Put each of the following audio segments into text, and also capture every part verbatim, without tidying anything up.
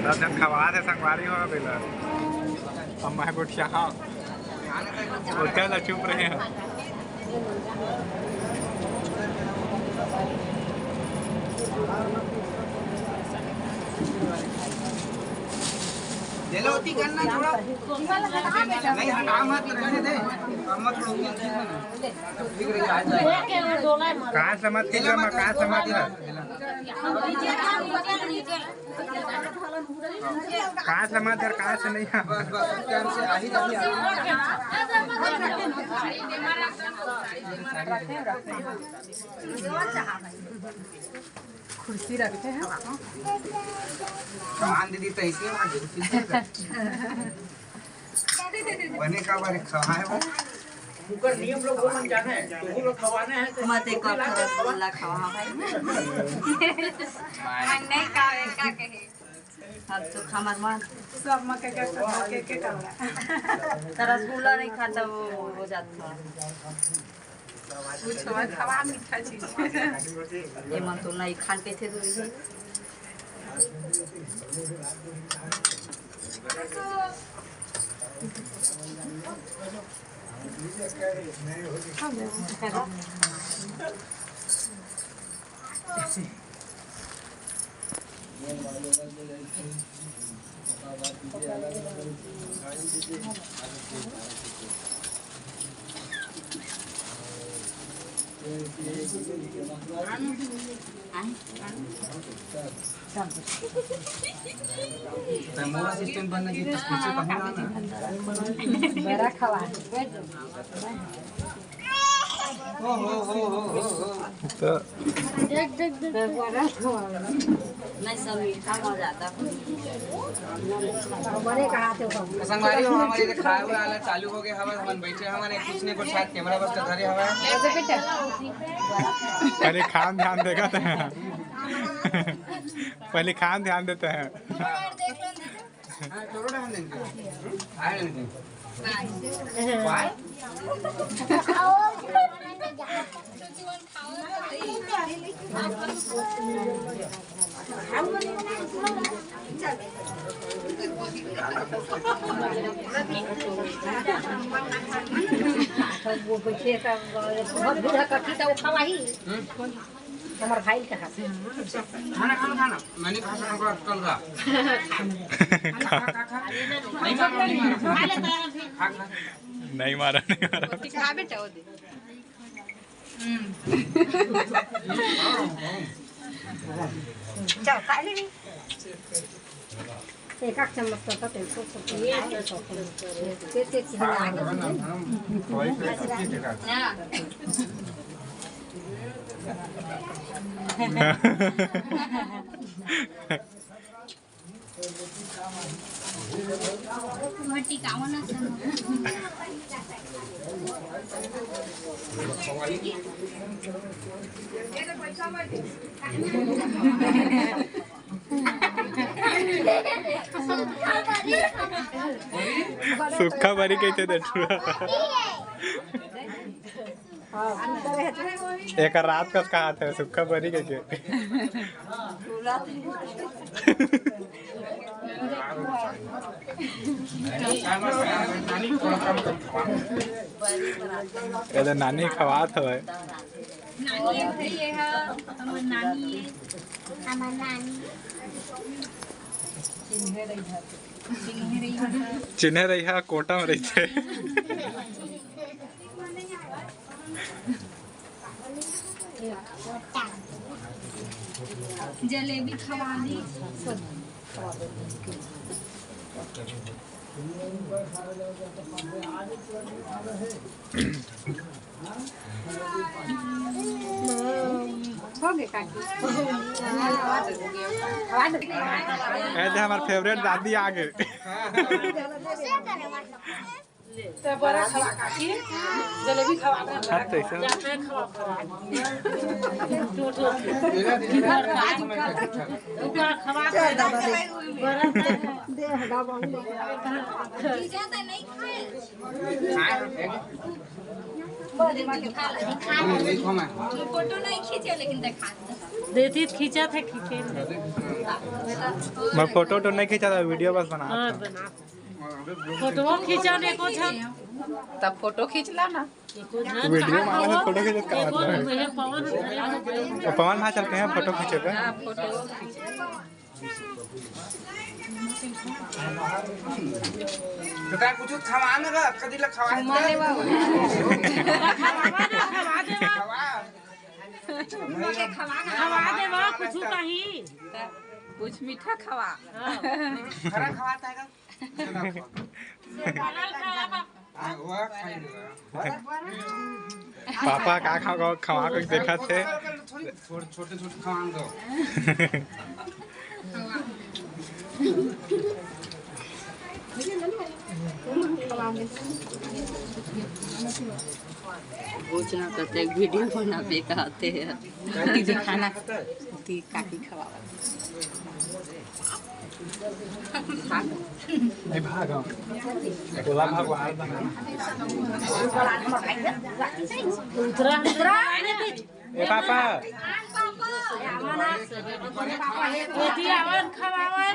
सब झन खवात हे संगवारी हो बेला। अब मैं गोठिया हाँ। होटल ला चुप रहे हैं। ले लो, ओती करना थोड़ा। नहीं, हटा मत, रहने दे। मत थोड़ा ऊपर खींच लेना। ठीक रही, आ जाए। कहाँ से मत खींच, मैं कहाँ से मत खींच। कहाँ से मत यार, कहाँ से नहीं है। बस, बस, टाइम से आ ही रही है। कुर्सी रखते हैं। सामान दीदी तो इसलिए वहाँ कुर्सी दे दे। बने का बारे खवाए बा। ओकर नियम लोग वो मन जाने, तो वो लोग खवाने हैं, तो मत एक बार रसगुल्ला खवा भाई। हम नहीं खावे, का कहे? अब तो हमर मन। सब मके के, सब मके के कमरा। तो रसगुल्ला नहीं खाता, वो हो जाता। कुछ और खवा मीठा चीज। ये मन तो नहीं खान कैसे दूर है। मोर असिस्टेंट बनना जी, तो कुछ कहूँ ना। बड़ा खवा। ओ हो हो हो हो हो। तो देख, देख, देख, देख। बड़ा खवा। नहीं, सब मीठा हो जाता। बड़े कहा थे वो। संगवारी हो, हमर ये खाए वाला चालू हो गए हवय, हमन बैठे हवन, एक कुछ नहीं, कुछ शायद कैमरा बस तो धरे हवय। पहले खान ध्यान देगा तो। पहले खान ध्यान देते हैं। हाँ, थोड़ा ध्यान देंगे। हाँ, लेंगे। Why? वो बच्चे का बहुत बूढ़ा कथी था, वो खवाही। हमार भाई कहा से। खाना, खाना, खाना। मैंने कहा था, हमको अटकल का। खा, खा, खा। नहीं मारो, नहीं मारो। खा, खा। नहीं मारा, नहीं मारा। खा बेटा, वो दे। हम्म। चल, खा ले। एक आध चम्मच तो, तो तेल को, को, को, ये खाए, तो, तो, तो, ते, ते, ते, हाँ, हाँ, हाँ, हाँ। सुक्खा बरी कहिथे दे टुरा। एक रात कस कहा थे सुक्खा बरी कहिके। ये तो नानी खवात हवय। नानी है भाई, ये है हमर नानी है। हमर नानी। चिन्हे रही है। चिन्हे रही है। चिन्हे रही है, कोटा में रहिथे। जलेबी खवा दी। हो गए काकी। ए दे, हमार फेवरेट दादी आ गए। ते बरा खवा काकी, जलेबी खवा दे। हाँ, तो ऐसा। जाते खवा, खवा। टूट, टूट। खवा, खवा। बरा दे, हटा, बंद। जीजा तो नहीं खाए। फोटो नहीं खींचे, लेकिन दिखा दे। देती तो खींचा थे, खींचे। मैं फोटो तो नहीं खींचा था, वीडियो बस बना हाँ, था। बना। फोटो खींचा ने कुछ हम। तब फोटो खींच ला ना। वीडियो में आवाज फोटो खींचत का मतलब है? पवन, पवन। तो पवन भाई चलते हैं फोटो खींचे पे। हाँ, फोटो। बेटा, कुछ खवा ना गा, कदी ला खवा दे। खवा। खवा दे बा, कुछ कहीं। कुछ मीठा खवा। हाँ। खरा खवा तागा। हाँ, वो खाई लेगा। पापा का खा, खवा के देखा थे। थोड़े छोटे छोटे खवा दो। पूछना करते वीडियो बनाबे कहते हैं। खाना ती काकी खवावा। नहीं भाग हम। बोला भाग बाहर बना। उतरा, उतरा। ए पापा। बेटी आवन खवावन।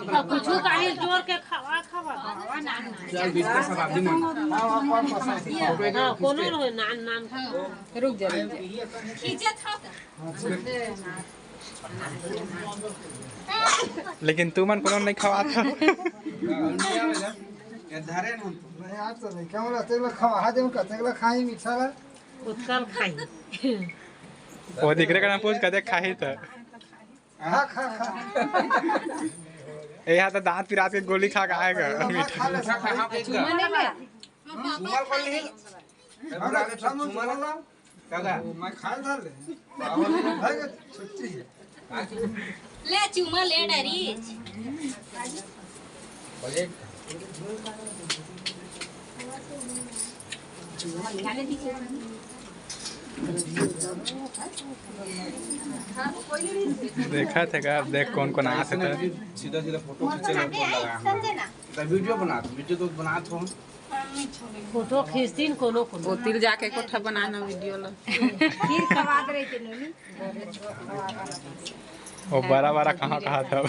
अब कुछ काहे जोर के खवा, खवा। चल, बिस्तर सब आप दिन। हाँ, कोनो रहे, नान, नान। रुक जा, रुक जा। लेकिन तू मन कोनो नहीं खवात हो। ये धरे न हम। नहीं, आज तो नहीं। क्या बोला? तेरे को खवा दे, कहते को खाई मीठा ला। उत्कल खाई। वो दिख रहे का ना पूछ, कदे खाही त। खा, खा, खा। ए, यहाँ तो दांत पिरात के गोली खा के आएगा, मीठा। खा, खा, खा, खा, खा। चुम्मा ले ले। चुम्मा कर ली। हम चुम्मा ले। दादा। मैं खा डाल ले। भाई, छुट्टी है। ले, चुम्मा ले, डरी। देखा थे का? अब देख कौन कौन आया था। सीधा सीधा फोटो खींचे ला फोन लगा। तो वीडियो बना, वीडियो तो बना थो। फोटो खींचतीन कोनो कोनो। ओतिल जाके कोठा बनाना वीडियो ला। खीर खवात रही थे नोनी। वो बड़ा बड़ा कहाँ कहाँ था?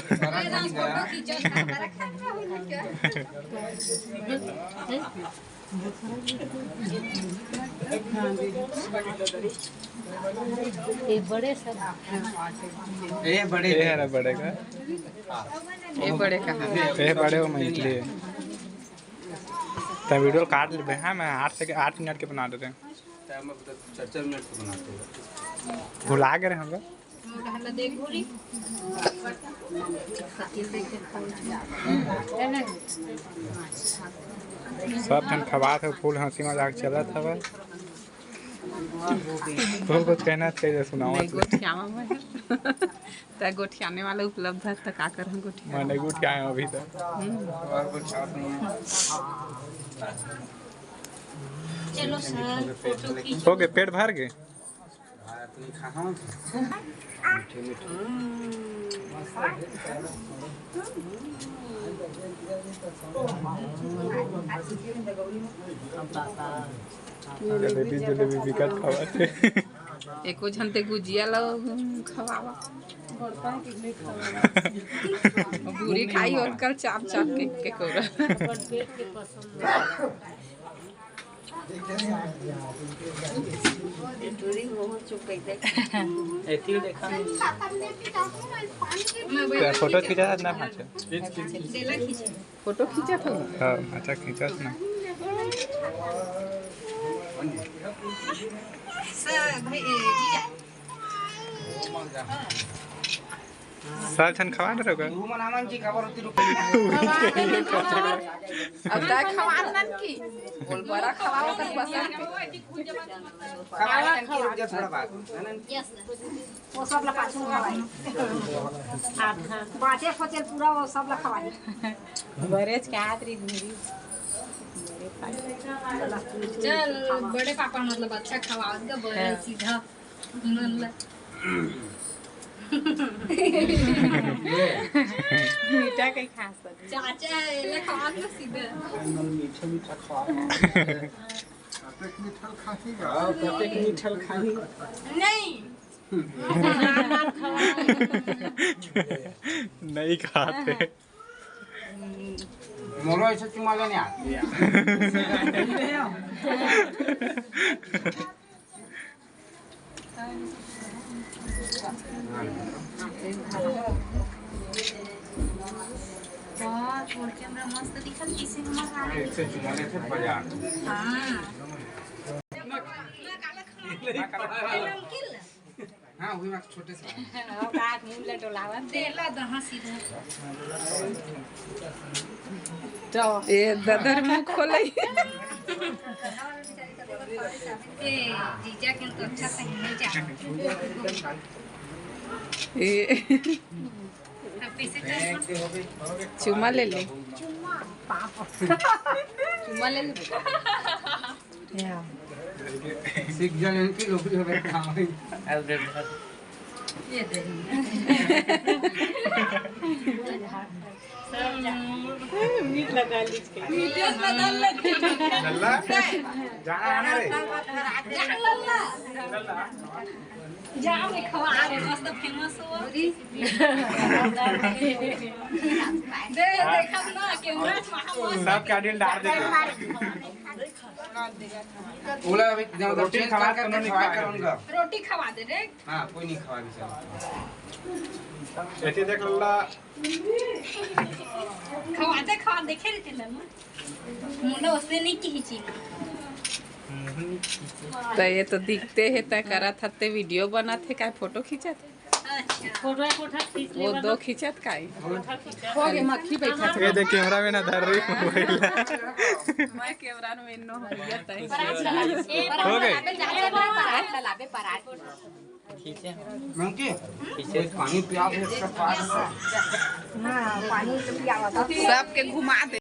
ये बड़े सर। ये बड़े। ये है ना बड़े का? ये बड़े कहाँ? ये बड़े वो मैं इसलिए। तो वीडियो काट लेबे, हाँ, मैं आठ सेकंड, आठ मिनट के बना देते हैं। टाइम अब तक चार चार मिनट के बनाते हैं। भुला गए हम लोग। सब जन खवात है, फुल हंसी मजाक चलत हवे। तुम कुछ कहना चाहिए, सुनाओ। नहीं, गोठियावा में। त गोठियाने वाला उपलब्ध है, त का करहूँ गोठिया? मैं नहीं गोठियाया हूँ अभी तक। हम्म। चलो सर, फोटो खींचो। हो गए, पेट भर गए? हाँ, तो ये खाना हो। मीठे, मीठे। जलेबी, जलेबी बिकट खावत हे। एको झन ते गुजिया ला खवावा। बूढ़ी खाई ओकर चाप चाप के, के कोरा। एथी देखा। फोटो खींचा था ना पाछे। फोटो खींचा था। हाँ, अच्छा खींचा था ना। साल छन खवा दे रहोगा। अब तय खवा नन की। बोल बड़ा खवाओ कर पसंद। खवा नन की, रुक जा थोड़ा बात। वो सब ला पाछू खवाई। बाटे खोचल पूरा वो सब ला खवाई। बरेच के हाथ री धुरी। चल, बड़े पापा मतलब अच्छा खवावत का बड़े हाँ। सीधा। मीठा के खास चाचा, एला खवावत का सीधा। मीठा मीठा खवा। मीठल खाही गा। हाँ, कतेक मीठल खाही। नहीं। नहीं खाते। मोरो ऐसे चुमा लेने आते। वाह, छोड़ के हमरा मस्त दिखत, किसी हमर रानी। ऐसे चुमा लेते बजा। हाँ। नमकीन। हाँ, वही बात, छोटे से। ओकर मुंह ले डोलावत। देला दहा सीधा। तो ए ददर मुंह खोलई। ए, जीजा के तो अच्छा से नहीं जा। ए। अब कैसे चल? चुमा ले ले। चुमा ले ले। सीख जा, इनकी लोकरी हो गई। ये दे। मीठ लगा लीजिए। मीठ लगा लीजिए। लल्ला, जाना है ना रे? जा लल्ला। जा, मैं खवा रहे, मस्त फेमस हो। दे, देखब ना, कैमरा में हम सब का डील डाल दे। ओला अभी जब रोटी change खवा करके तो नहीं खवा खवाएगा। करूँगा। रोटी खवा दे रे। हाँ, कोई नहीं खवा दे, चलो। ऐसे देख ला। खवा दे, खवा दे, खेल के ना। मुंडा उसने नहीं की चीज। त ये तो दिखते हे, त करत हते, वीडियो बनत हे, काय फोटो खींचत हे? अच्छा। फोटो, फोटो खींच वो लियो दो ना। खींचत काय? फोटो खींच। हो गए, मक्खी बैठा। ये देख, कैमरा में ना धर रही मोबाइल। मैं कैमरा में नो हो गया तई। हो गए। परात चलाबे, परात। खींचे। मंकी, खींचे। पानी पिया दे, इसका पास। हाँ, पानी तो पिया हुआ था। सबके घुमा दे।